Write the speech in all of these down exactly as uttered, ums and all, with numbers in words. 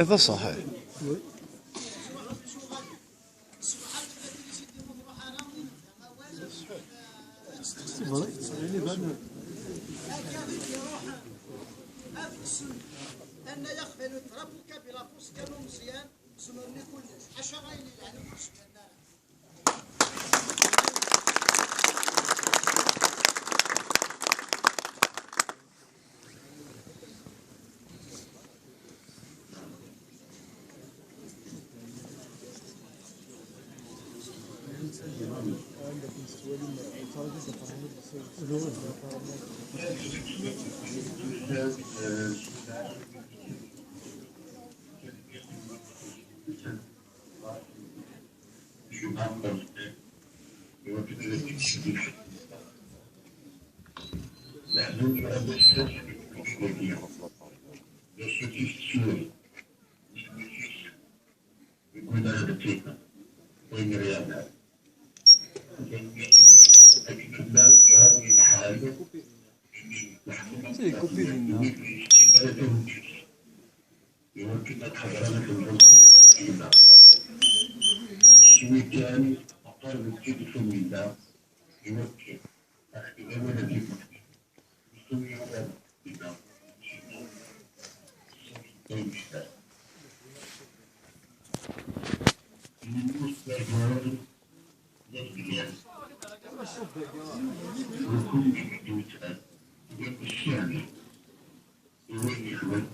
Iḍ aṣaḥi. Anna yaqbel drapeau kabyle aṭas kan umeẓyan, zemren i kullec. Ḥaca ayen yelhan ur s-ǧǧan ara. C'est les copies, non ? Iwakken ad tḥeḍren i temẓi-nneɣ. Cwi kan, qqaren-d tilifun-nneɣ, iwakken ad d-awin ad yemmekti. Isem-iw ad d-ina, i win yehwan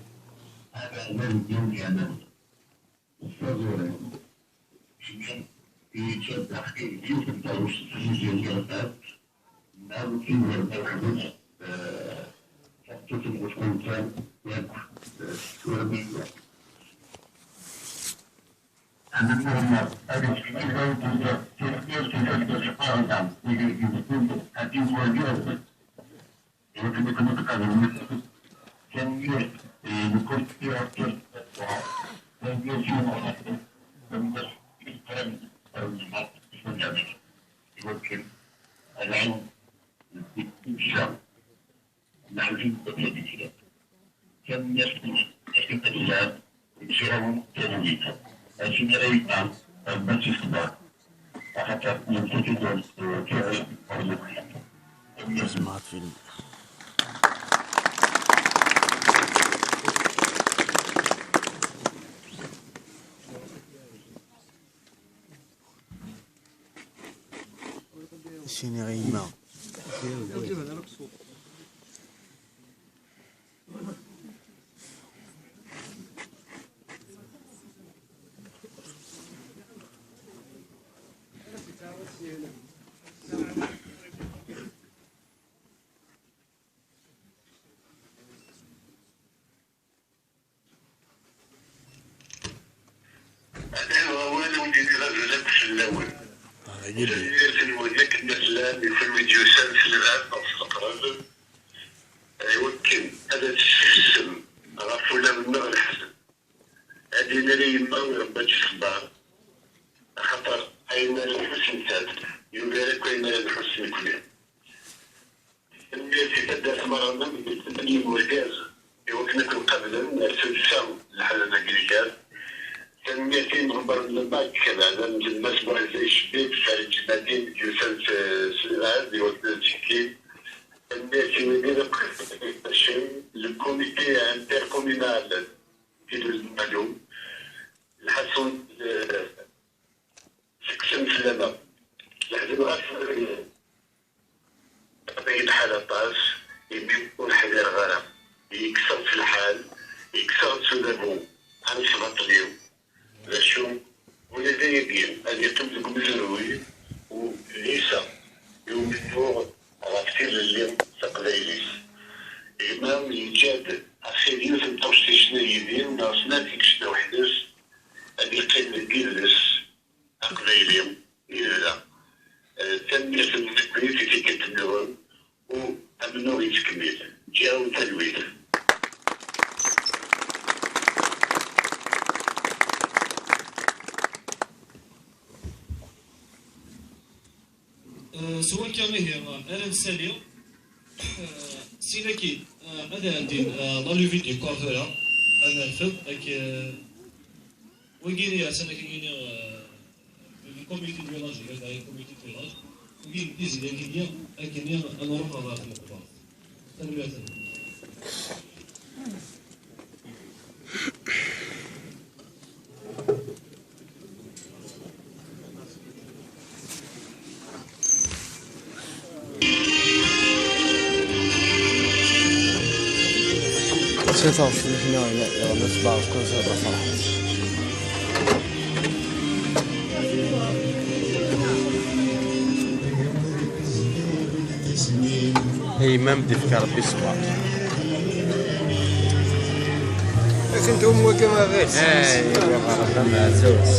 ad aɣ-d-awin yiwen yeɛnan s taẓuri. Cemma yettaddax kan yiwet n taɣect s yizirni ɣef neɣ tiwar ma yeḥbes taxtut n usqenṣan yakk s twermi. Ad nfehmeɣ ad yessekcem ayen tezdeɣ tusfirt n tafsut qqaren-aɣ deg lǧebtul ad yezwarǧ iɣebben. Iwakken ad kem-id-qabel mliḥ. Tanemmirt i lkul tiɣerfast n Tubeṛ. Tanemmirt i umeɣrad. Tanemmirt i lqram ar uzemmar. Iwakken ad nɛiwen deg umsa. Nɛawed ad d-nini. Tanemmirt i lqedlam. Ǧǧiɣ-awen talwit. Akken ara yebɣa Rebbi ad tt-iṣebber. Axaṭer yemsakit ur tuɣal ɣer lebḥer. Tanemmirt. Smart film. Sini ɣ yemma. Atan wawal ur d-yettɣazal akk fell-awen. Tanemmirt-nwen akken ma tellam, i kunwi d-yusan s lbab neɣ s leqreb, i wakken ad d-tessefsem ɣef ulawen-nneɣ leḥzen. Ad d-iniɣ i yemma i Rebbi ad tt-iṣebber, axaṭer ayen ara nḥuss nettat yugar akk ayen ara nḥuss nekkni. Tanemmirt i taddart merra-nneɣ deg tmanyin n urgaz i wakken ad ken-qablen ar tuddsa n leḥzen agrigal. Tanemmirt i imeɣbaren n lbak, leɛlam n Mass Buɛizza Icebbib, Farid Ǧemɛeddin, d-yusan s, s lebɛed i wakken ad ttekkin. Tanemmirt i wid akk iqeddcen, le comité intercommunal, Tidur Lmalum, lḥasun, eh, tekksen fell-aneɣ. Leḥzen ɣas atan lḥal aṭas, imi ur ḥdireɣ ara. Yekkes-aɣ-d s lḥal, yekkes-aɣ-d s udabu, ad nesbaṭel-iw. D acu? Ula d ayagi ad yeqqim deg umezruy u lisa i umennuɣ ɣef tilelli taqbaylit. Gma yeǧǧa-d axil yiwet n teɣect icna yid-i neɣ snat i yecna weḥd-s, ad yeqqim deg yidles aqbayli yebda. Eh, tanemmirt-nwen i tikkelt-nniḍen u amennuɣ yettkemmil. Ǧǧiɣ-awen talwit. Eh, s wakka ihi, ara nsali, eh, sin akkin, eh, ad ɛeddin, eh, la levée du corps tura. Ad nerfed ak, eh, wigi yersan akkenni, eh, le comité de village, il y a un comité de village, wigi n tizli akkenni, akkenni ad nruḥ ɣer tmeqbert. Tanemmirt-nwen. Sɛiɣ taɣect n kra, yeɣli ṣṣbeɛ kan s lferḥ. Ay yemma, am d-ifka Rebbi ṣṣber. Akken twum wagi ma ɣiss. Ay, Rebbi meɛzuz.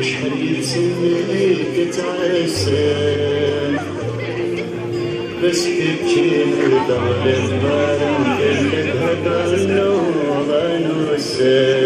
Acḥal yettsemmi i yettɛassan, bas keččini ur d-teɣliḍ ara, tella-d hedder n uḍan ussan.